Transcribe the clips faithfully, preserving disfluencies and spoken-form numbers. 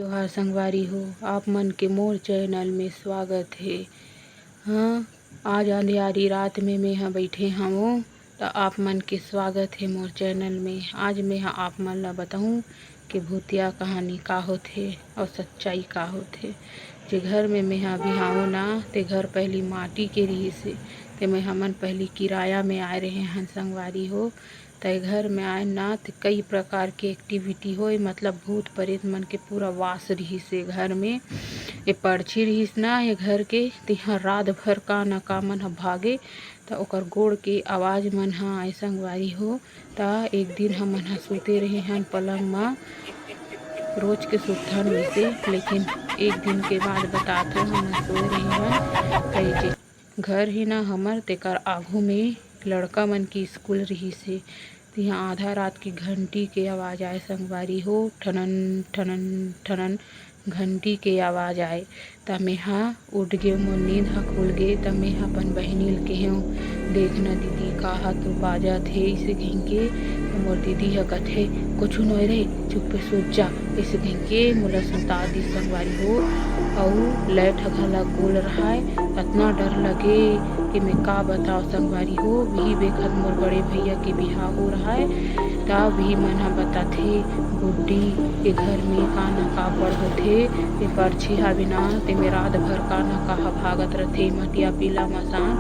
जोहार संगवारी हो, आप मन के मोर चैनल में स्वागत हे। हाँ, आज अंधियारी रात में मेंहा बइठे हवों, त आप मन के स्वागत हे मोर चैनल में। आज मेंहा आप मन ला बताहूँ कि भूतिया कहानी का होथे अउ सच्चाई का होथे। जे घर में मेंहा अभी हवों ना, ते घर पहिली माटी के रिहिस हे, ते में हमन पहिली किराया में आए रहे हन संगवारी हो। त ए घर में आए ना, त कई प्रकार के एक्टिविटी होए, मतलब भूत परेत मन के पूरा वास रिहिस ए घर में। ए परछी रिहिस ना ए घर के, तिहा रात भर का न का मन ह भागे, त ओकर गोड़ के आवाज मन ह आए संगवारी हो। त एक दिन हमन ह सुते रहे हन पलंग म, रोज के सुतथन वैसे, लेकिन एक दिन के बाद बतात हो, हमन सोए रहे हन, त ए जे घर हे ना हमर, तेकर आघू में लड़का मन के स्कूल रिहिस हे। तिहा आधा रात के घंटी के आवाज आए संगवारी हो, ठनन, ठनन, ठनन घंटी के आवाज आए। त मेहा उठ गे, मोर नींद ह खुल गे। त मेहा अपन बहिनी ल केहेंव, "देख न दीदी, का ह तो बाजत हे," अइसे कहिके। त मोर दीदी ह कथे, "कुछु नोय रे, चुप्पे सूत जा," अइसे कहिके मोला सुता दिस संगवारी हो। अउ लाइट ह घला गुल रहाय, अतना डर लगे कि मैं का बताव संगवारी हो। वही बेखत मोर बड़े भैया के बिहाव हो रहाय, त वही मन ह बताथे, "गुड्डी, ए घर में का न का बड़ होथे, ए परछी हावे ना, तेमे रात भर का न का ह भागत रथे, मटिया पीला मसान।"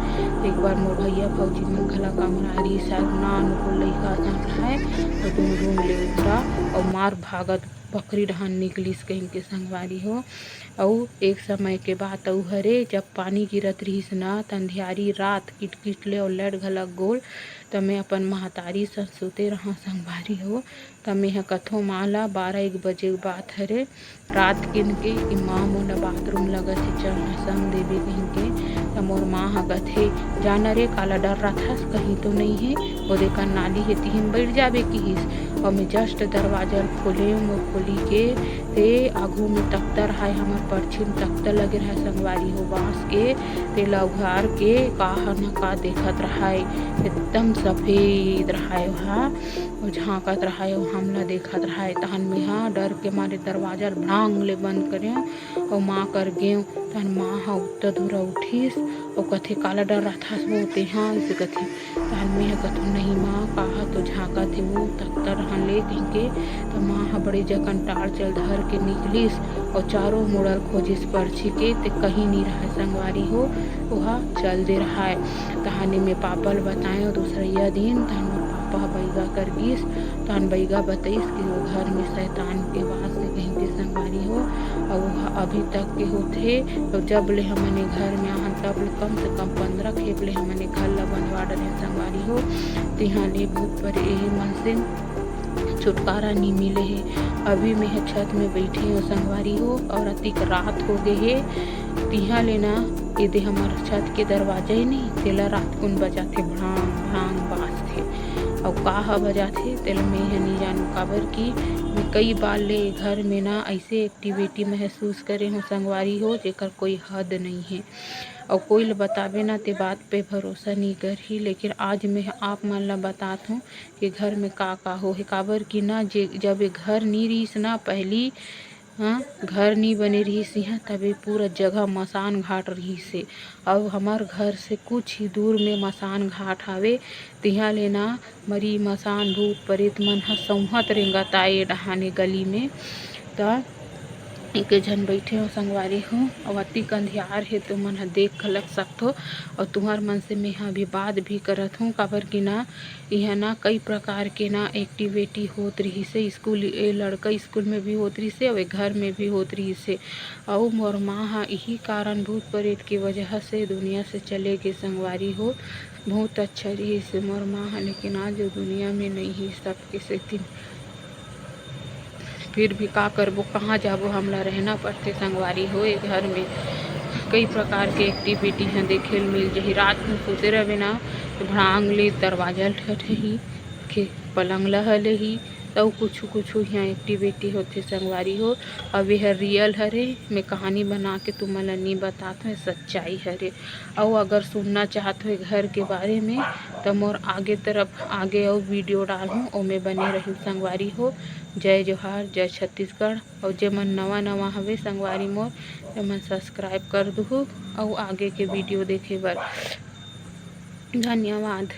एक बार मोर भैया भौजी मन घला कमरा रिहिस, शायद नान को लइका असन रहाय, अउ दूनों रूम ले उतरा अउ मार भागत बकरी डहान निकलिस कहिके संगवारी हो। अउ एक समय के बात अउ हरे, जब पानी गिरत रिहिस ना, त अंधियारी रात किटकिट ले अउ लाइट घला गुल, त मैं अपन महतारी सन सुते रहा संगवारी हो। त मैं ह कथों माँ ला, बारह एक बजे के बात हरे, रात किन के, कि "माँ, मोला बाथरूम लगत हे, चल न संग देबे," कहिके। त मोर माँ ह कथे, "जा न रे, काला डर्राथस, कहीं तो नइ हे, ओ दे कन नाली हे, तिही म बइठ जाबे," किहिस। अउ मैं जस्ट दरवाजा ल खोलेंव, अउ खोली के ते आघू में तख्ता रहाय, हमर परछी म तख्ता लगे रहाय संगवारी हो बांस के, तेला उघार के का ह न का देखत रहाय, एकदम सफेद रहाय ओहा, अउ झांकत रहाय अउ हमला देखत रहाय। तहन मेहा डर के मारे दरवाजा ल भड़ांग ले बंद करेंव अउ माँ कर गेंव। तहन माँ ह उत्ता धुरा उठिस अउ कथे, "काला डर्राथस वो तेहा?" अइसे कथे। तहन मेंह कथों, "नहीं माँ, का ह तो झांकत हे वो तख्ता डहन ले," कहिके। त माँ ह बड़े जकन टार्च ल धर के निकलिस अउ चारों मुड़ा ल खोजिस परछी के, ते कहीं नी रहय संगवारी हो, ओहा चल दे रहय। तहन में पापा ल बताएंव दूसरइया दिन, तहन मोर पापा ह बइगा कर गिस, तहन बइगा बतइस कि वो घर में शैतान के वास हे कहिके संगवारी हो, अउ ओहा अभी तक के होथे। अउ जब ले हमन ए घर में आहन, तब ले कम से कम पंद्रह खेप ले हमन ए घर ला बनवा डरेन संगवारी हो। तिहां ले भूत परेत एही मन से छुटकारा नी मिले हे। अभी मेंह छत में बइठे हों संगवारी हो, अउ अतिक रात हो गे हे। तिहां ले ना एदे हमर छत के दरवाजा हे नी, तेला रात कुन बजाथे, भड़ांग भड़ांग बाजथे। अउ का ह बजाथे, तेला मेंह नी जानों, काबर कि मैं कई बार ले ए घर में ना अइसे एक्टिविटी महसूस करे हों संगवारी हो, जेकर कोई हद नइ हे। अउ कोई ल बताबे ना, ते बात पे भरोसा नी करही, लेकिन आज मेंह आप मन ल बतात हों कि घर में का का होहे, काबर कि ना, जे जब ए घर नी रिहिस ना पहिली, हाँ, घर नी बने रिहिस इहाँ, तब ए पूरा जगह मसान घाट रिहिस हे। अउ हमर घर से कुछ ही दूर में मसान घाट हावे, तिहां ले ना मरी मसान, भूत परेत मन ह सौंहत रेंगत आए ए डहान ए गली में। त एके झन बइठे हों संगवारी हो, अउ अतिक अंधियार हे, तुमन ह देख घलक सकथो। अउ तुंहर मन से मेंह अभी बात भी करत हों, काबर कि ना, इहाँ ना कई प्रकार के ना एक्टिविटी होत रिहिस हे। स्कूल, ए लड़का स्कूल में भी होत रिहिस हे, अउ ए घर में भी होत रिहिस हे। अउ मोर माँ ह इही कारण भूत परेत के वजह से दुनिया से चले गे संगवारी हो। बहुत अच्छा रिहिस हे मोर माँ ह, लेकिन आज वो दुनिया में नइ हे, सबके सेती। फिर भी का करबो, कहाँ जाबो, हमला रहना पड़थे संगवारी हो। ए घर में कई प्रकार के एक्टिविटी ह देखे ल मिल जही। रात में सुते रहबे ना, तो भड़ांग ले दरवाजा ल ठठही, के पलंग ल हलही, अउ कुछु कुछु इहाँ activity होथे संगवारी हो। अब ये हर real हरे, मैं कहानी बना के तुमन ला नी बतात हूँ, ये सच्चाई हरे। अउ अगर सुनना चाहत हो ये घर के बारे में, त मोर आगे तरफ आगे अउ video डालहूँ, ओमे बने रहिव संगवारी हो। जय जोहार, जय छत्तीसगढ़। अउ जे मन नवा नवा हवे संगवारी मोर, ते मन subscribe कर दुहू अउ आगे के video देखे बर धन्यवाद।